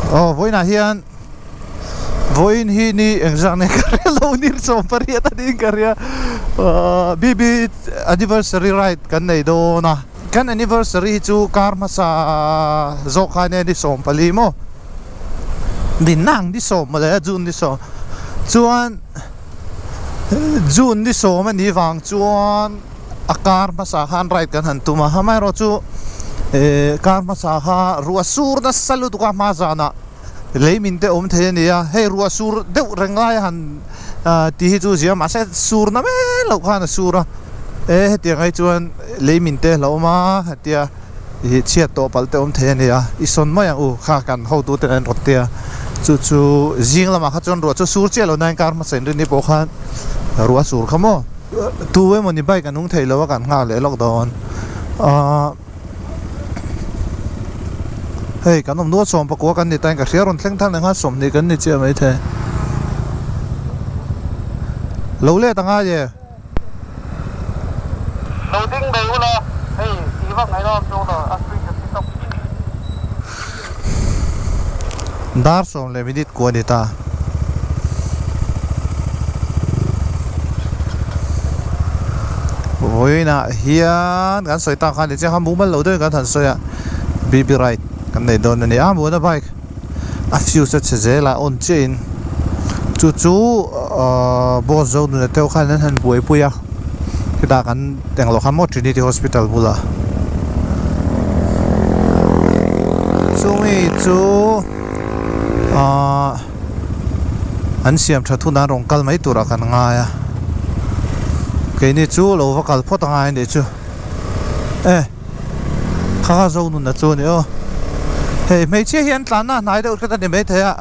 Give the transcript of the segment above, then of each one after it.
Aw vawiinah hian vawiin hi ni engzah nge ka hre lo ni 18 a niin ka hria ahh BB anniversary ride kan nei dawn a kan anniversary hi chu kar hmasa zawk khan e ni 14 maw ni nang ni 10 mawle a June ni 10 chuan June ni 10 a nih vang chuan a kar hmasa khan ride kan han tum a amaherawhchu eh kar hmasa kha ruah sur nasa lutuk a hma zanah lei min te awm thei a ni a hei ruah sur deuh reng lai a han ah ti hi chu zia mahse sur na mai loh khan a sur a e hetiang ai chuan lei min te a hlauhawm a hetia ih chhiat tawh palh te awm thei a ni a i sawn mai ang u kha kan hotu ten an rawn tia chu chu zing lamah kha chuan ruah chu sur chiah lo nain kar hmasa in rin ni pawh khan ruah a sur kha maw. Tu emawni bike a nung thei lo a kan nghak leh lawk dawn ahh hei kan awm nual 19 kan ni ta in ka hria rawn thleng thar leh nghal 20 kan ni chiah maithei lo let a ngai e. Lo ding mai ula hei tih vak ngaih lo chu lo a screen ka ti tawp. Dar sawm leh minute kua a ni ta. Vawiinah hian kan sawi tak khan tichian khan mumal lo deuhin kan han sawi a, BB ride kan nei dawn a ni a, Muana bike a fuse a chhe zel a on chiahin chu chu ahh boss zo nuna te ho khan an han buaipui a, chutah kan englo khan maw Trinity Hospital bulah chumi chu ahh an siam that hunah an rawn kal mai turah kan ngai a keini chu lo va kal phawt angai a nih chu e kha kha zo nunna chu a ni aw hei hmeichhia hi an tlanna a hnai deuh hret a ni maithei a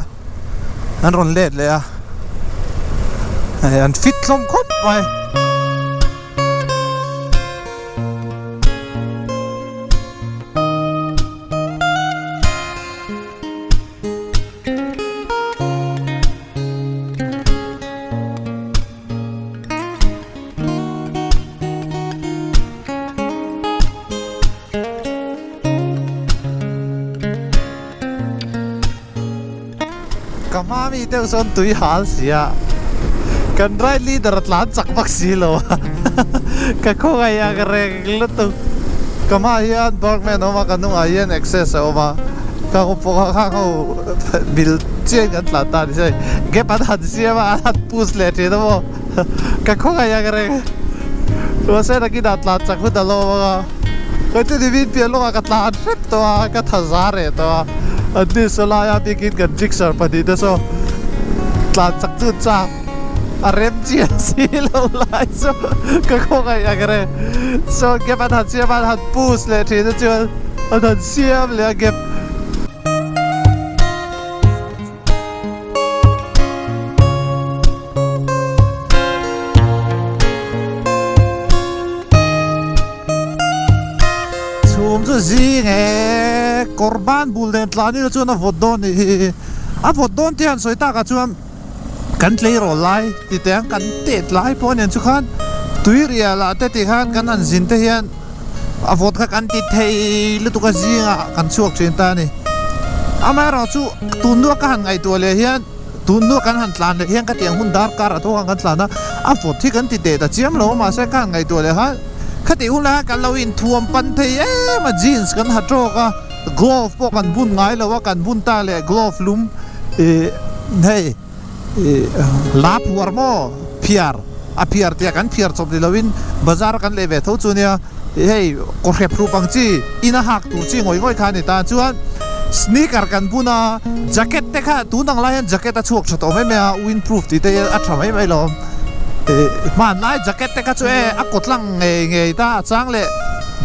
an rawn let leh a hei an fit hlawm khawp mai. Ka hma mi deuh sawn tui hal sia kan ride leader a tlan chak vak si lo a ka khawngaih ang reng lutuk ka hmaah hian Bergman a awm a ka hnungah hian Access a awm a ka pawh kha ho mil chiahin kan tlan ta a ni sawi gap an han siam a an han push leh thin a maw ka khawngaih ang reng mahse nakinah tlan chak hun a lo awm ang a kawngte ni min piah lawkah ka tlan hrep tawh a ka tha za reh tawh a an ni saw laia bikin kan jigsaw pahnih te saw tlan chak chu chak a rem chiah si lo lai chu ka khawngaih ang reng saw gap an han siam a an han push leh thin a chuan an han siam leh a gap. Chhum chu zing e kawr ban bul nen tlan ila chuan a vawt dawn nih hi a vawt dawn tih han sawi takah chuan kan tleirawl lai ti teh ang kan tet lai pawh nen chu khan tui rial ah te ti khan kan han zin te hian a vawt kha kan ti thei lutuk a zingah kan chhuak thin ta a ni amaherawhchu tun hnuah ka han ngaihtuah leh hian. Tun hnuah kan han tlan leh hian ka tiang hun dar kar a tawk ang kan tlan a, a vawt hi kan ti teh ta chiam lo a mahse ka han ngaihtuah leh khan khati hun lai khan kan lo inthuam pan thei em a jeans kan ha tawk a glove pawh kan bun ngai lo a kan bun ta leh glove lum ih hei ih la phuar maw phiar a phiar tia kan phiar chawp ni lovin bazar a kan lei ve tho chu nia hei kawhrep hrup ang chi ina hak tur chi ngawih ngawih kha a ni ta chuan sneaker kan bun a jacket te kha tun ang lai hian jacket a chhuak tha tawh mai mai a windproof tih te hian a tha mai mai lo ih hmanlai jacket te kha chu e a kawt lang ngei ngei ta a chang leh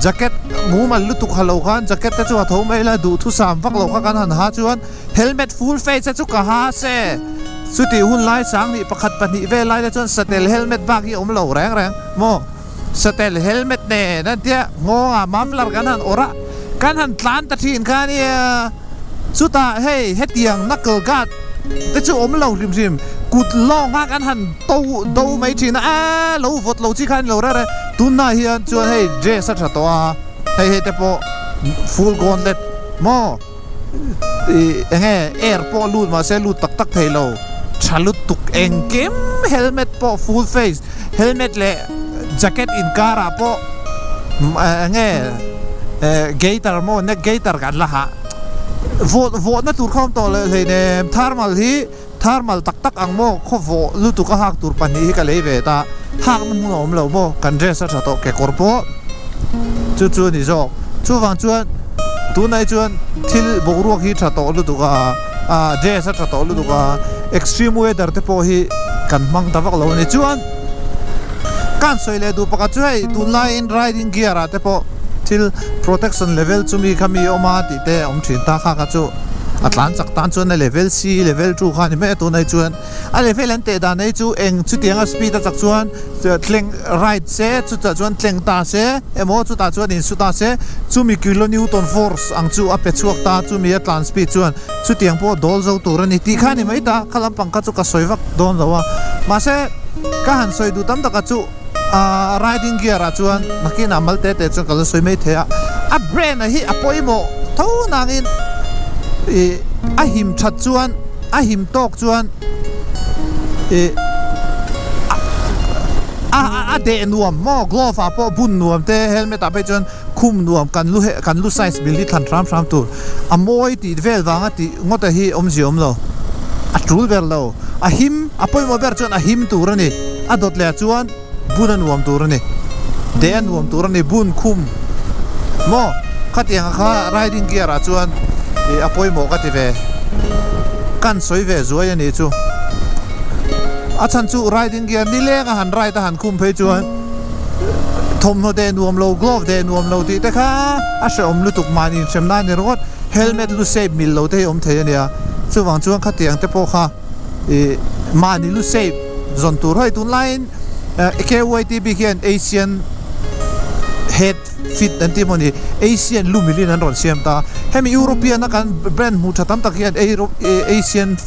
jacket mumal lutuk ha lo khan jacket te chu a tho mai la duhthusam vak lo kha kan han ha chuan helmet full face te chu ka ha se. Chutih hun lai sang nih pakhat pahnih vel lai te chuan satel helmet bak hi a awm lo reng reng maw? Satel helmet nen an tia nghawngah muffler kan han awrh a, kan han tlan ta thin kha nia. Chutah hei hetiang knuckle guard te chu awm lo hrim hrim, kut lawng kha kan han to do mai thin a, aaa lo vawt lo chi kha a ni lo reng reng. Tunah hian chuan hei dress a tha tawh a, hei hei te pawh full gauntlet maw? Ih enge air pawh lut mahse lut tak tak thei lo tha lutuk engkim helmet pawh full face helmet leh jacket inkar ah pawh enge gaiter maw neck gaiter kan la hah vawh vawhna tur kha awm tawh loh hleinem thermal hi thermal tak tak ang maw khaw vawh lutuk a hak tur pahnih hi ka lei ve ta hakna hmun a awm lo maw kan dress a tha tawh kekawr pawh chu chu a ni zawk chuvang chuan tunah hi chuan thil boruak hi tha tawh lutuk a ah dress a tha tawh lutuk a extreme weather te pawh hi kan hmang ta vak lo a ni chuan ka han sawi leh duh pakhat chu hei tunlaiin riding gear ah te pawh thil protection level chumi kha mi awm a tih te a awm thin ta kha kha chu. A tlan chak tan chuan a level C level 2 kha a ni mai a tunah hi chuan a level an teh dan hi chu eng chutianga speed a chak chuan tleng right se chutah chuan tleng ta se emaw chutah chuan insu ta se chumi kilo newton force ang chu a pe chhuak ta chumi a tlan speed chuan chutiang pawh dawl zo tur a ni tih kha a ni mai ta kha lampang kha chu ka sawi vak dawn lo a mahse ka han sawi duh tam taka chu ahh riding gear ah chuan nakinah mal te te chuan ka la sawi mai thei a a brand a hi a pawimawh tho nangin ih a him that chuan a him tawk chuan ih a a deh nuam maw glove ah pawh bun nuam te helmet ah phei chuan khum nuam kan lu kan lu size bil hi thlan hram hram tur a mawi tih vel vanga tih ngawt a hi awmzia awm lo a tul ber lo a him a pawimawh ber chuan a him tur a ni. A dawt leh ah chuan bun a nuam tur a ni. Deh a nuam tur a ni bun khum maw khatiang kha riding gear ah chuan ih a pawimawh ka ti ve. Kan sawi ve zuai a nih chu. A chhan chu riding gear nileng a han ride a han khum phei chuan thawmhnaw deh nuam lo glove deh nuam lo tih te kha a hrehawm lutuk mahni inhrem nan ni ringawt helmet lu shape mil lo te hi awm thei a nia. Chuvang chuan khatiang te pawh kha. ih mahni lu shape zawn tur hei tunlaiin KYTB hian Asian head fit an tih mawni Asian lu milin an rawn siam ta hemi European a kan brand hmuh tha tam tak hian Asian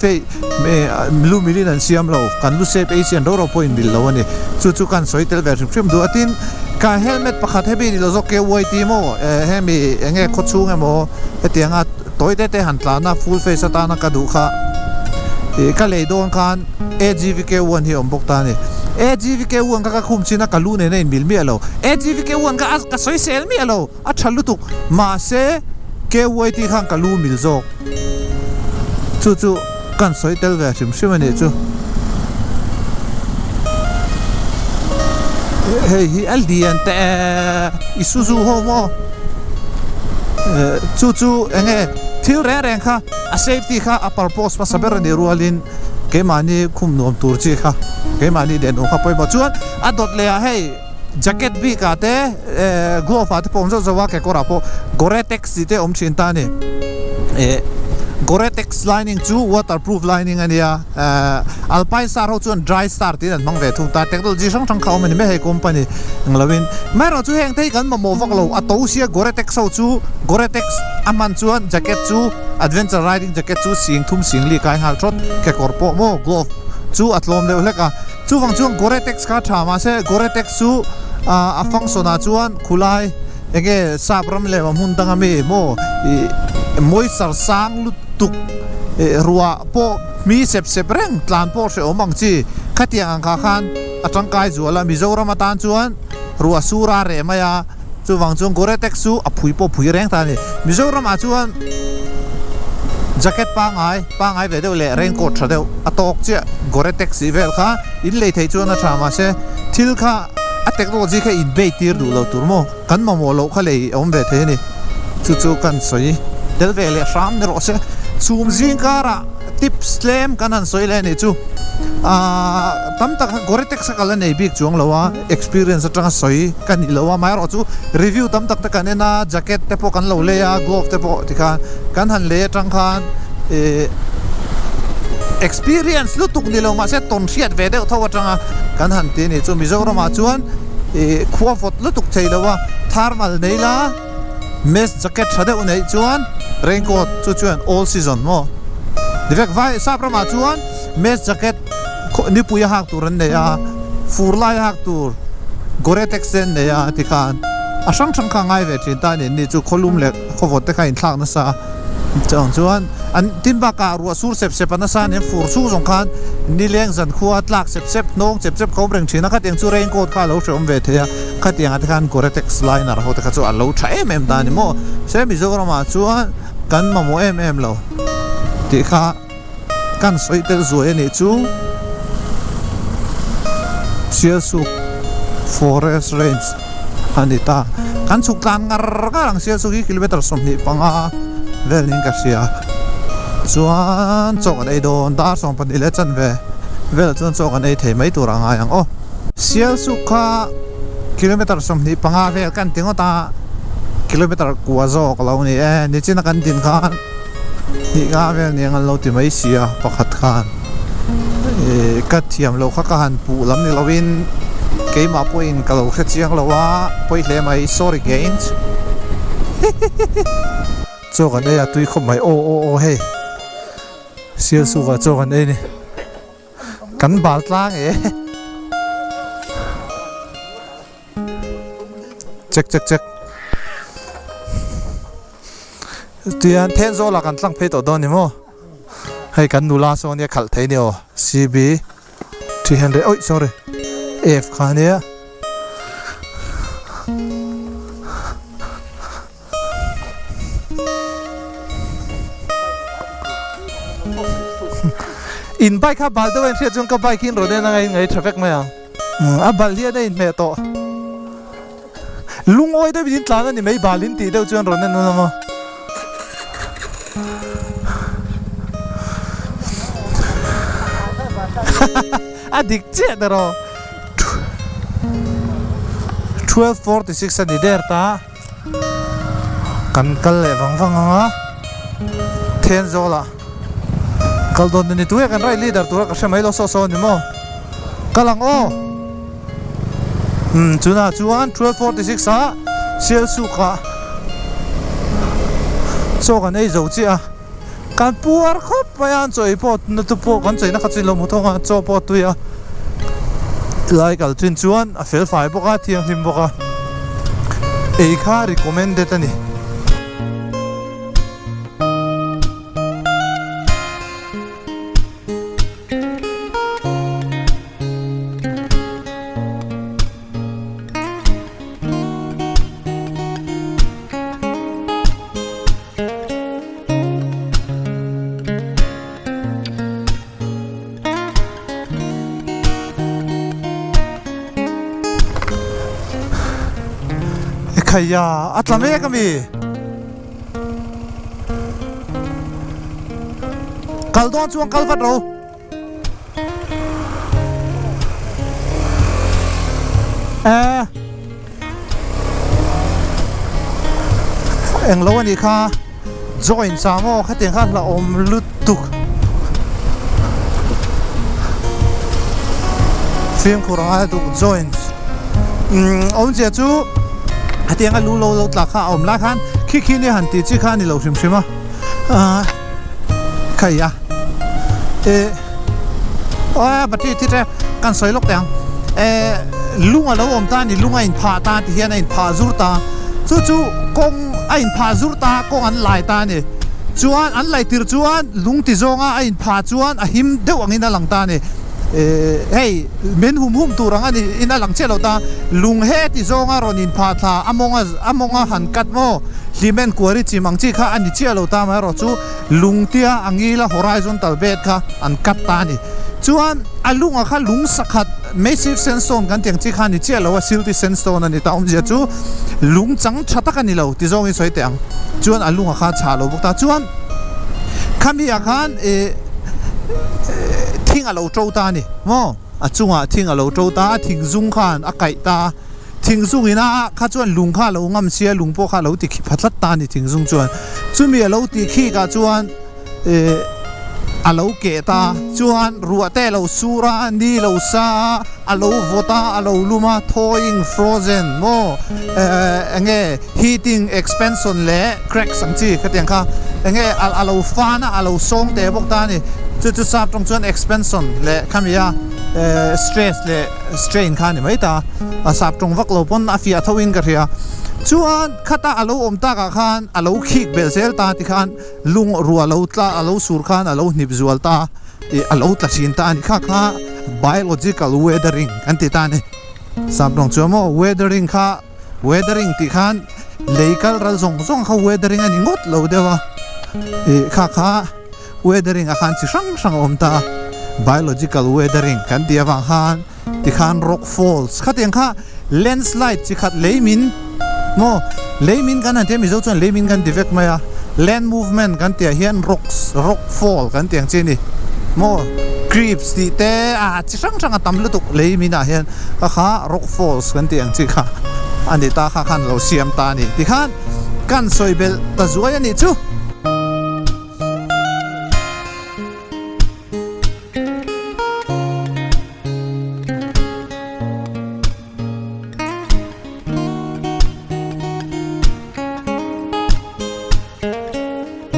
lu milin an siam lo kan lu shape Asian ro ro pawh in mil lo a ni chu chu kan sawi tel ve hrim hrim duh a tin ka helmet pakhat hemi ni lo zawk KYT maw hemi eng nge khawchhung emaw hetianga Tawi te te han tlan a full face atana ka duh kha ih ka lei dawn khan AGVK one hi a awm bawk ta a ni. AGVK one kha ka khum chin a ka lu nen a inmil miah lo. AGVK one kha a ka sawi sel miah lo a tha lutuk mahse KYT khan ka lu mil zawk chu chu kan sawi tel ve hrim hrim a nih chu. Hei hi a lian teh e Isuzu ho maw chu chu eng nge thil reng reng kha a safety kha a purpose hmasa ber a nih rualin keimahni khum nuam tur chi kha keimahni leh nuam kha pawimawh chuan a dawt leh ah hei jacket bik ah te glove ah te pawh awm zauh zauh a kekawr ah pawh Gore-Tex tih te a awm thin ta a ni eh Gore-Tex lining chu waterproof lining a nia Alpine star ho chuan dry star tiin an hmang ve thung ta technology hrang hrang kha a awm a ni mai hei company ang lo in amaherawh chu heng te hi kan mamawh vak lo a to sia Gore-Tex ho chu Gore-Tex a hman chuan jacket chu adventure riding jacket chu sing thum sing li kai nghal thawt kekawr pawh maw glove chu a tlawm deuh hlek a. Chuvang chuan Gore-Tex kha a tha mahse Gore-Tex chu a function ah chuan khulai enge sap ram leh hmun danga mi maw ih moisture sang lutuk ih ruah pawh hmi sep sep reng tlan pawh hrehawm ang chi khatiang ang kha khan a tangkai zual a Mizoram atan chuan ruah sur a reh mai a chuvang chuan Gore-Tex chu a phui pawh phui reng ta a ni Mizoram ah chuan jacket pangai pangai ve deuh leh raincoat tha deuh a tawk chiah Gore-Tex tih vel kha in lei theih chuan a tha mahse thil kha a technology kha in bei tir duh lo tur maw kan mamawh loh kha lei a awm ve thei a ni chu chu kan sawi tel ve leh hram ni rawh se chhum zing karah tips tlem kan han sawi leh a nih chu ahh tam tak Gore-Tex a kal a nei bik chuang lo a experience atanga sawi ka ni lo a amaherawhchu review tam tak te kan en a jacket te pawh kan lo lei a glove te pawh tikhan kan han lei atang khan ih experience lutuk ni lo mahse tawn hriat ve deuh tho atanga kan han ti a ni chu Mizoram ah chuan ih khua vawt lutuk thei lo a thermal nei la mesh jacket tha deuh neih chuan raincoat chu chuan all season maw ni vek vai sap ramah chuan mesh jacket nipui a hak tur an nei a fur lai a hak tur Gore-Tex te an nei a tikhan a hrang hrang kha a ngai ve thin ta a ni ni chu khawlum leh khawvawt te kha a inthlak nasa a. Chuvang chuan an tin bakah ruah sur sep sep a nasa nen fur chhung zawng khan nileng zan khua tlak sep sep hnawng chep chep kha awm reng thin a, khatiang chu rain coat kha a lo hrehawm ve thei a, khatiangah te khan Gore-Tex liner ho te kha chu a lo tha em em ta a ni maw? Se Mizoramah chuan kan mamawh em em lo tih kha kan sawi tel zuai a nih chu. Sialsuk Forest Range a ni ta. Kan chhuk tlan ngar ngar ang Sialsuk hi kilometer 25 vel niin ka hria. Chuan chaw kan ei dawn dar 12 leh chanve vel chuan chaw kan ei thei mai tur a ngai ang aw. Sialsuk kha kilometer 25 vel kan ti ngawt a, kilometer kua zawk a lo ni e. Nichina kan din khan Hnih nga vel nia ngan lo ti mai sia pakhat khan ih ka thiam loh kha ka han puh lam ni lovin keimah pawhin ka lo hre chiang lo a pawi hle mai sorry gains hihihi chaw kan ei a tui khawp mai aw aw aw hei sialsuk ah chaw kan ei ni kan bal tlang e check check check. Tihian Thenzawl ah kan tlang phei tawh dawn ni maw? Hei kan nula saw ania khalh thei ni aw CB 300 oi sorry F kha ania. In bike kha bal deuh a in hriat chuan ka bike hi in rawn en anga in ngaih tha vek mai ang. A bal hian a inhmeh tawh. Lungawi deuhin in tlan a ni mai bal in tih deuh chuan rawn en un a maw. A dik chiah ta rawh. 12:46 a ni der ta. Kan kal leh vang vang ang a. Thenzawl ah kal dawn a ni. Tunge kan ride leader tura ka hre mai lo saw saw a ni maw. Kal ang aw. Umm chunah chuan 12:46 ah Sialsuk ah chaw kan ei zo chiah a kan puar khawp mai a an chaw ei pawh na chu pawh kan chaina kha chu in lo hmu thawng a chaw pawh a tui a lai kal thin chuan a fel fai bawk a thianghlim bawk a ei kha recommended a ni. Ekhaiya a tla mek ami kal dawn chuan kal vat ro. Eh englo a nih kha join sa maw khatiang kha hlauhawm lutuk fimkhur a ngai lutuk join umm awmzia chu hetiang a lu lo lo tla kha a awm lai khan khi khi nia han tih chi kha a ni lo hrim hrim a ah. Khai a eh aw battery thi te kan sawi lawk teh ang eh lung a lo awm ta a ni lung a inphah ta ti hian a inphah zur ta chu chu kawng a inphah zur ta kawng an lai ta a ni chuan an lai tir chuan lung ti zawnga a inphah chuan a him deuh angin a lang ta a ni eh hei min hum hum tur ang a ni in a lang chiah lo ta lung he ti zawnga rawn inphah thla a mawnga a mawnga han cut maw. Hlimen kuari chim ang chi kha a ni chiah lo ta mai erawh chu lungtia a ngila horizontal bed kha an cut ta a ni. Chuan a lunga kha lung sakhat massive sandstone kan tih ang chi kha a ni chiah lo a, silty sandstone a ni ta awmzia chu lung chang tha tak a ni lo ti zawngin sawi teh ang. Chuan a lunga kha a chhah lo bawk ta. Chuan khami ah khan ih thing a lo to ta a ni maw? A chungah thing a lo to ta a, thing zung khan a kaih ta a. Thing zung ina kha chuan lung kha a lo ngam sia, lung pawh kha a lo ti khi pha tlat ta a ni thing zung chuan. Chumi a lo tih khik ah chuan eh a lo keh ta chuan ruah te a lo sur a, ni lo sa a, a lo vawt a, a lo lum a, thawing, frozen, maw eh eng nge heating, expansion leh cracks ang chi khatiang kha eng nge a lo fan a, a lo sawng teh bawk ta a ni. Chu chu sap tawng chuan expansion leh khami a eh stress leh. Strain kha a ni mai ta, a sap tawng vak lo pawn a fiah tho in ka hria. Chuan khata a lo awm takah khan a lo khik belh zel ta tikhan lung ruah lo tla a lo sur khan a lo hnip zual ta ih a lo tla thin ta a ni. Kha kha biological weathering kan ti ta a ni. Saptawng chuan maw weathering kha weathering tih khan lei kal ral zawng zawng kha weathering a ni ngawt lo deuh a ih kha kha weathering ah khan chi hrang hrang a awm ta a biological weathering kan tih avang khan tikhan rock falls khatiang kha landslide chi khat lei min maw lei min kan han tia mizo chuan lei min kan ti vek mai a land movement kan tih ah hian rocks rock fall kan tih ang chi a ni maw creeps tih te ah chi hrang hrang a tam lutuk lei min ah hian kha kha rock falls kan tih ang chi kha a ni ta kha khan lo siam ta a ni tikhan kan sawi belh ta zuai a nih chu.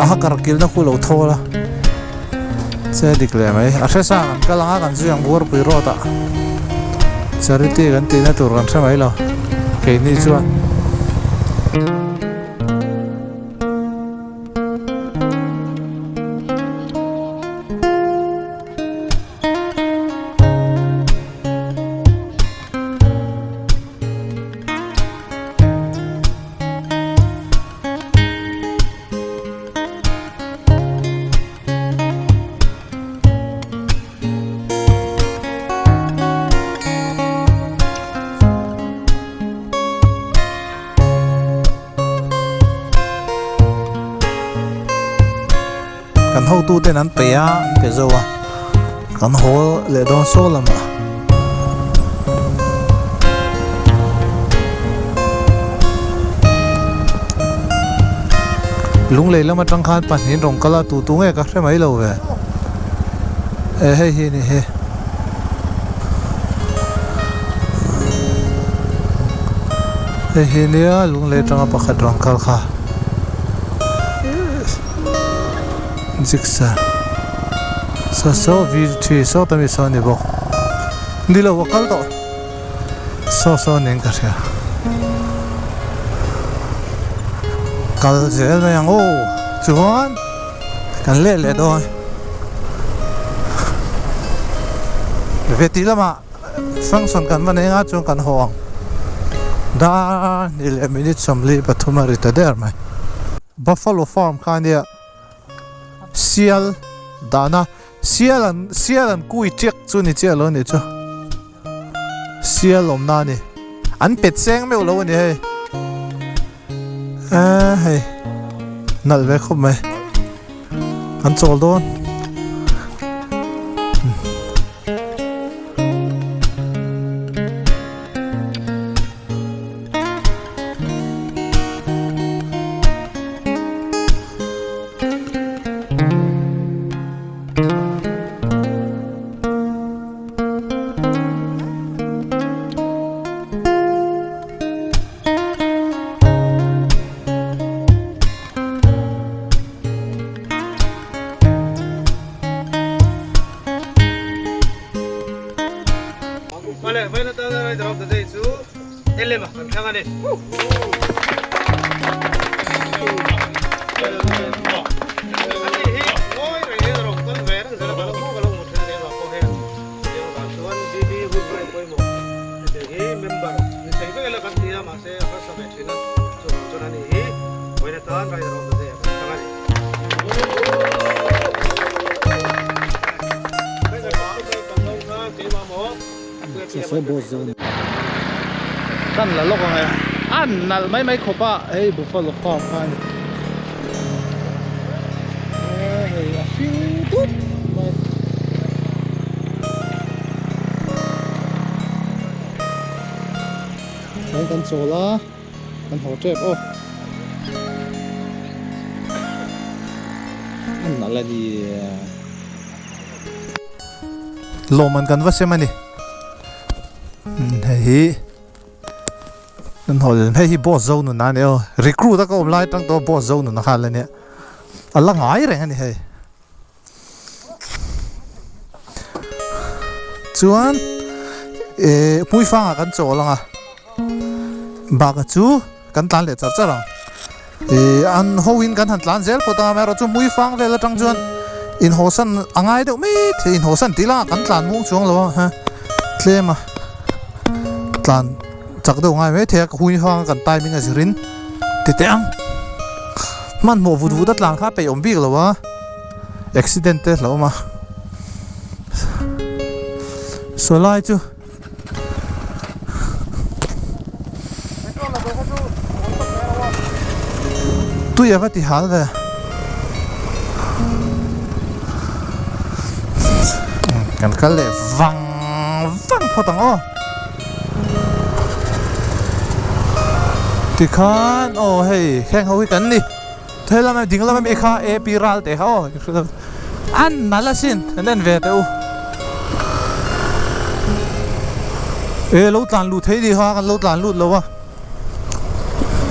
A hakar kilna khu lo thawl a che dik leh mai a hre sang an kal ang a kan zui ang buarpui road ah charity kan tihna tur kan hre mai lo keini chuan. Kan hotu ten an pe a an pe zo a kan haw leh dawn saw lamah. Lunglei lam atang khan pahnih rawng kal a tu tu nge ka hre mai lo ve e hei hi a ni hi. Hei hi nia lunglei atanga pakhat rawng kal kha Gixxer saw saw v three saw ta mi saw a ni bawk ni lo a kal tawh saw saw niin ka hria kal zel mai ang aw chuan kan leh leh dawn ve tih lamah function kan va nei anga chuan kan haw ang dar hnih leh minute 43 a ri ta der mai buffalo farm kha ania sial dahna sial an sial an kui ṭiak chu ni chiah lo a nih chu sial awmna a ni an pet seng meuh lo a ni hei eee hei nalh ve khawp mai an chawl dawn. Kan la lawk ang e a nalh mai mai khawp a hei buffalo farm kha a ni hei a hring dup mai. Chuan kan chawl a kan haw tep aw a nalh a ni. Lawmman kan va sem a ni hei hi kan haw leh hei hi boss zo nun a ni aw recruit a ka awm lai atang tawh boss zo nun a kha la nia a la ngai reng a ni hei chuan eh hmuifangah kan chawl ang a bak a chu. kan tlan leh char char ang. Ih an ho in kan han tlan zel phawt ang amaherawhchu hmuifang vel atang chuan inhawsan a ngai deuh mai thei inhawsan tih langa kan tlan muang chuang lo a ha tlem a tlan chak deuh ngai mai thei a ka huihang kan timing a zirin ti teh ang hmanhmawh vut vut a tlan kha a peih awm bik lo a accident te hlauh awm a saw lai chu. Tui a va ti hal ve. Kan kal leh vang vang phawt ang aw. Tikhan aw hei heng ho hi kan ni. He lama ding lama mi kha AP ral teh kha aw an nalh asin an en ve teh u e lo tlan lut thei ni kha kan lo tlan lut lo a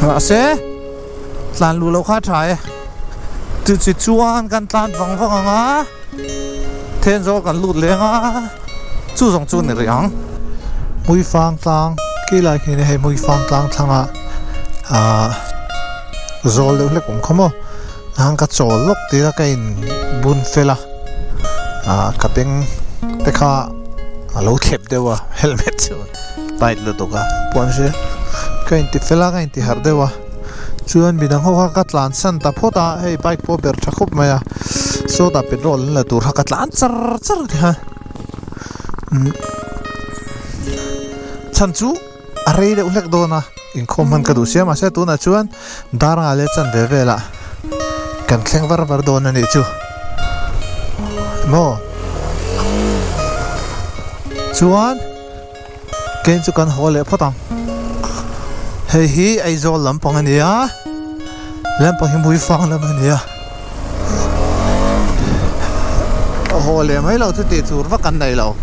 mahse tlan luh loh kha a tha e chu chi chuan kan tlan vang vang ang a then zawk kan lut leng a chu zawng chu a ni rih ang hmuifang tlang khi lai khi hei hmuifang tlang thlangah ahh. Zawl deuh hlek awm kha maw ang ka chawl lawk tir a ka in bun fel a ah ka beng te kha a lo thlep deuh a helmet chu tight lutuk a puan se ka in ti fel a ka in ti harh deuh a chuan midang ho kha ka tlan san ta phawt a hei bike pawh a ber tha khawp mai a sawtah petrol an la tur kha ka tlan char char a ti khan umm chhan chu. A rei deuh hlek dawn a, inkhawm hman ka duh sia mahse tunah chuan dar nga leh chan ve velah kan thleng var var dawn a nih chu maw chuan keng chu kan haw leh phawt ang hei hi Aizawl lampang a ni a lampang hi Hmuifang lam a ni a haw leh mai loh chu tih tur vak an nei lo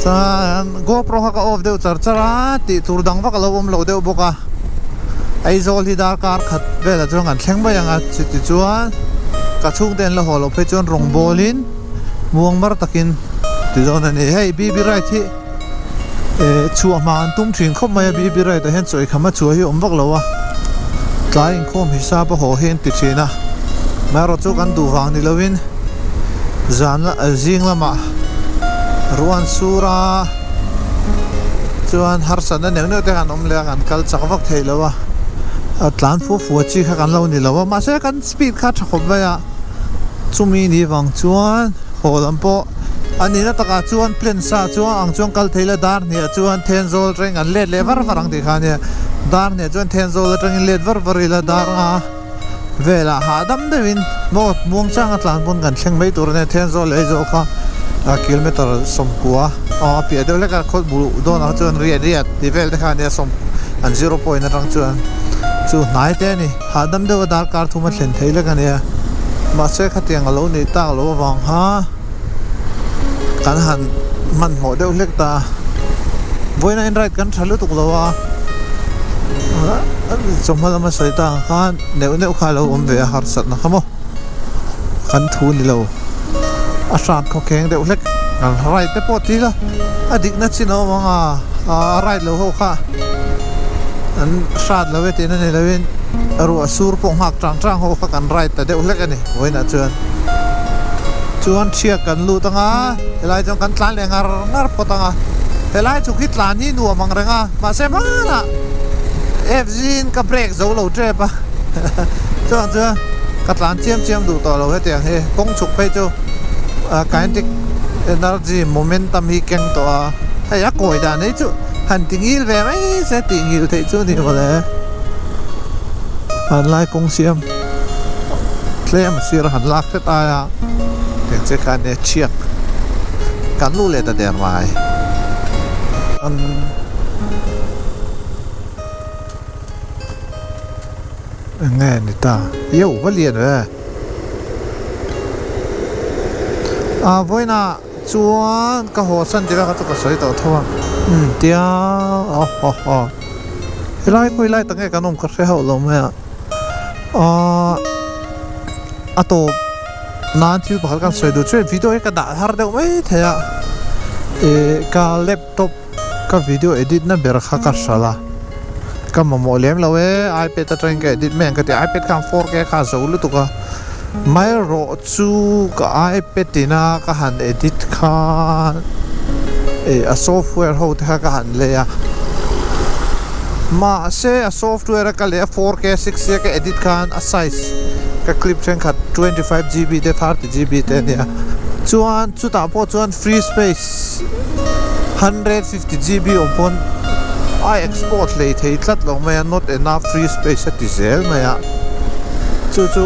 chuan GoPro kha ka off deuh char char a tih tur dang vak a lo awm lo deuh bawk a Aizawl hi darkar khat velah chuan kan thleng mai ang a chuti chuan ka chhungte an la haw loh phei chuan rawng bawlin muang mar takin ti dawn a ni hei BB ride hi eh chhuah hma an tum thin khawp mai a BB ride ah hian chawi kham a chhuah hi a awm vak lo a tlai inkhawm hisap a haw hi an ti thin a amaherawh chu kan duh vang ni lovin zan zing lamah ruan sur a chuan harsatna neuh neuh te khan awm leh a kan kal chak vak thei lo a a tlan fua fua chi kha kan lo ni lo a mahse kan speed kha a tha khawp mai a chumi ni vang chuan haw lam pawh a nihna takah chuan plan sa chuan ang chuan kal thei la dar hniah chuan Thenzawl atangin kan let leh var var ang tih kha ania dar hniah chuan Thenzawl atangin let var var ila dar anga velah hahdam deuhin maw muangchanga tlan pawn kan thleng mai tur ania Thenzawl leh Aizawl kha kilometer sawmkua aw a piah deuh hlek a khaw buh dawnah chuan riat riat tih vel te kha ania sawm an zero point atang chuan chu hnai te a ni. Hahdam deuh a darkar thum a thlen thei lek a nia. Mahse khatiang a lo nih tak loh avang kha kan han hmanhmawh deuh hlek ta a. Vawiin a inride kan tha lutuk lo a, chawhma lama sawi ta ang khan neuh neuh kha a lo awm ve a harsatna kha maw. Kan thu ni lo a hran khawkheng deuh hlek kan ride te pawh ti ila a dikna chin a awm ang a, a ride lo ho kha an hrat lo e tihna ni lovin ruah sur pawh nghak tang tang ho kha kan ride ta deuh hlek a ni vawiinah chuan chuan thiak kan lut ang a helai chuan kan tlan leh ngar ngar phawt ang a helai chuk hi tlan hi nuam ang reng a mahse hmanah F_G in ka brake zo lo tep a. Chuan chuan ka tlan chiam chiam duh tawh lo hetiang hi kawng chhuk phei chu kinetic energy momentum hi keng tawh a hei a kawi dan hi chu han ti ngil ve mai se tih ngil theih chu ni mawle hmanlai kawng siam tlem a sir a han lak hret aia tiang che khan e thiak kan luh leh ta der mai an. Eng nge ni ta? Yo, va lian ve. A vawiinah chuan ka haw san tir a kha chu ka sawi tawh tho a. Umm tia aw haw haw. Helai khawi lai tak nge kan awm ka hre hauh lo mai a. Aaa a tawp nan thil pakhat kan sawi duh chuan video hi ka dah har deuh mai thei a. Ih ka laptop. Top ka video edit na ber kha ka hralh a. Ka mamawh lem lo e, iPad atangin ka edit mai ang ka ti a, iPad khan 4K kha a zo lutuk a, maherawh chu ka iPad ina ka han edit khan eh a software ho te kha ka han lei a, mahse a software a ka lei a 4K 60 a ka edit khan a size ka clip thenkhat 25 GB te 30 GB te a nia, chuan chutah pawh chuan free space 150 GB awm pawn a export hlei thei tlat lo mai a not enough free space a ti zel mai a chu chu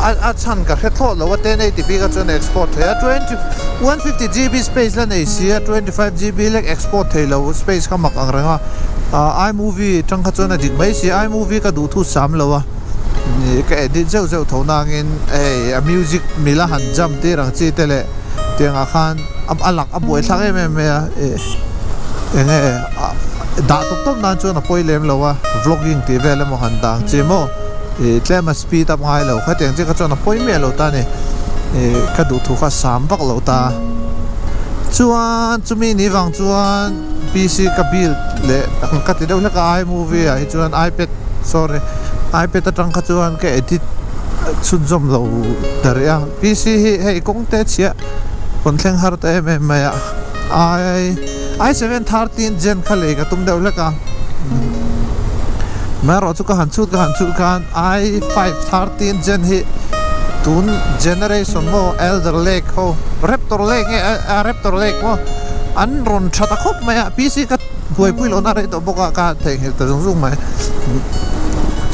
a chhan ka hre thlawt lo a 1080p kha chuan a export thei a 20 150 GB space la nei si a 25 GB lek export thei lo space kha mak ang reng a ah imovie atang kha chuan a dik mai si a imovie ka duh thu sam lo a ka edit zeuh zeuh tho nangin hei a music mila han jump tir ang chi te leh tiangah khan a lak a buai thlak em em mai a ih eng nge dah tawp tawp nan chuan a pawi lem lo a vlogging tih vel emaw han dah ang chi maw ih tlem a speed up ngai lo khatiang chi kha chuan a pawi miah lo ta a ni ih ka duh thu kha sam vak lo ta chuan chumi ni vang chuan PC ka build leh ka ti deuh hlek a imovie ah hi chuan ipad sorry ipad atang kha chuan ka edit chhunzawm lo ta rih a. PC hi hei kawng te chhiah rawn thleng har ta em em mai a i i 7 13 gen kha lei ka tum deuh hlek a amaherawhchu ka han chhut ka han chhut khan i 5 13 gen hi tun generation maw elder lake ho raptor lake nge a raptor lake maw an rawn tha ta khawp mai a PC ka buaipui lohna rei tawh bawk a ka theihnghilh ta zung zung mai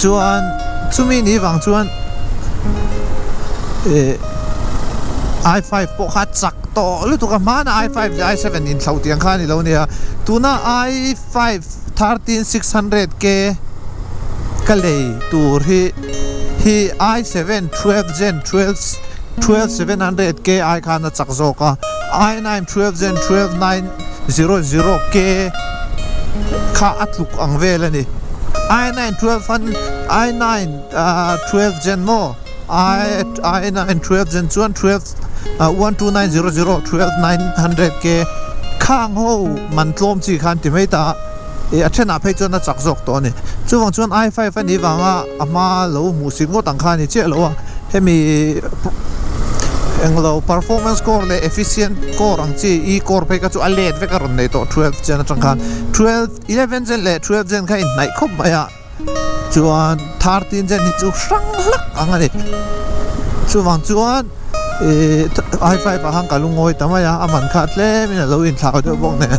chuan chumi ni vang chuan. Eh i five pawh kha chak tawh lutuk a hmana i five leh i seven inthlo tih ang kha a ni lo nia tuna i five 13 600 k ka lei tur hi hi i seven 12 gen 12 12 700 k ai khan a chak zawk a i nine 12 gen 12 900 k kha a tluk ang vel a ni i nine 12 i nine 12 gen maw i i 9 12 gen chuan 12 12900 12 900 k khang ho man tlawm chi khan ti mai ta e a thenah phei chuan a chak zawk tawh a ni chuvang chuan i 5 a nih vanga a hma lo hmuh sik ngawt ang kha a ni chiah lo a hemi englo performance core leh efficient core ang chi e core phei kha chu a let vek a rawn nei tawh 12 gen atang khan 12 11 gen leh 12 gen kha inhnaih khawp mai a. Chuan 13 chen hi chu hrang hlak ang a ni. Chuvang chuan ih i five ah khan ka lungawi ta mai a, a man kha tlem in a lo inthlau deuh bawk nen.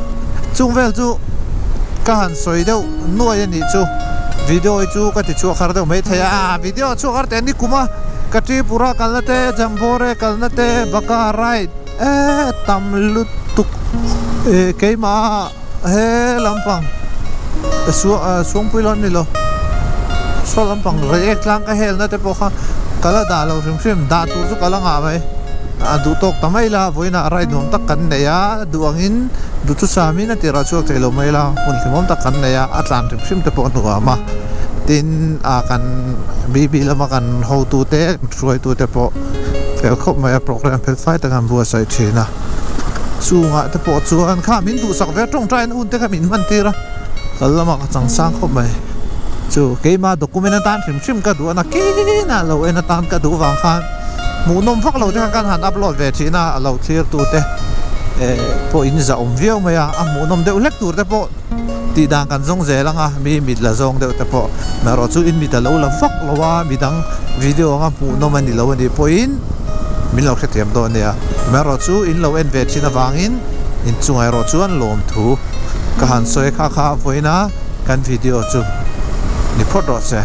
Chung vel chu ka han sawi deuh nuai a nih chu. Video hi chu ka ti chhuak har deuh mai thei a, video a chhuak har teh ni kum a, ka Tripura kalna te, Jambore kalna te, Baka ride eee tam lutuk ih keimah. He lampang Suangpui lo ni lo saw lampang reiek tlang ka helna te pawh kha ka la dah lo hrim hrim dah tur chu ka la ngah mai a duh tawk ta mai la vawiinah ride nuam tak kan nei a duh angin duh chu samin a tirah chhuak thei lo mai la hmun hlimawm tak kan nei a a tlan hrim hrim te pawh a hnuam a tin ah kan BB lama kan hotu te kan hruaitu te pawh fel khawp mai a program fel fai tak an buatsaih thin a. Chungah te pawh chuan kha min duhsak ve a tawngtai an un te kha min hman tir a kal lamah ka chang sang khawp mai chu keima document atan hrim hrim ka duh a nakin ah lo en atan ka duh vang khan hmuhnawm vak lo te khan kan han upload ve thin a a lo thlir tu te eh pawh in zah awm viau mai a a hmuhnawm deuh hlek tur te pawh tih dan kan zawng zel ang a mi mit la zawng deuh te pawh erawh chu in mit a lo la vak lo a midang video anga hmuhnawm a ni lo a nih pawhin min lo hrethiam dawn a nia erawh chu in lo en ve thin avangin inchungah erawh chuan lawmthu ka han sawi kha kha vawiin a kan video chu ni phawt rawh se.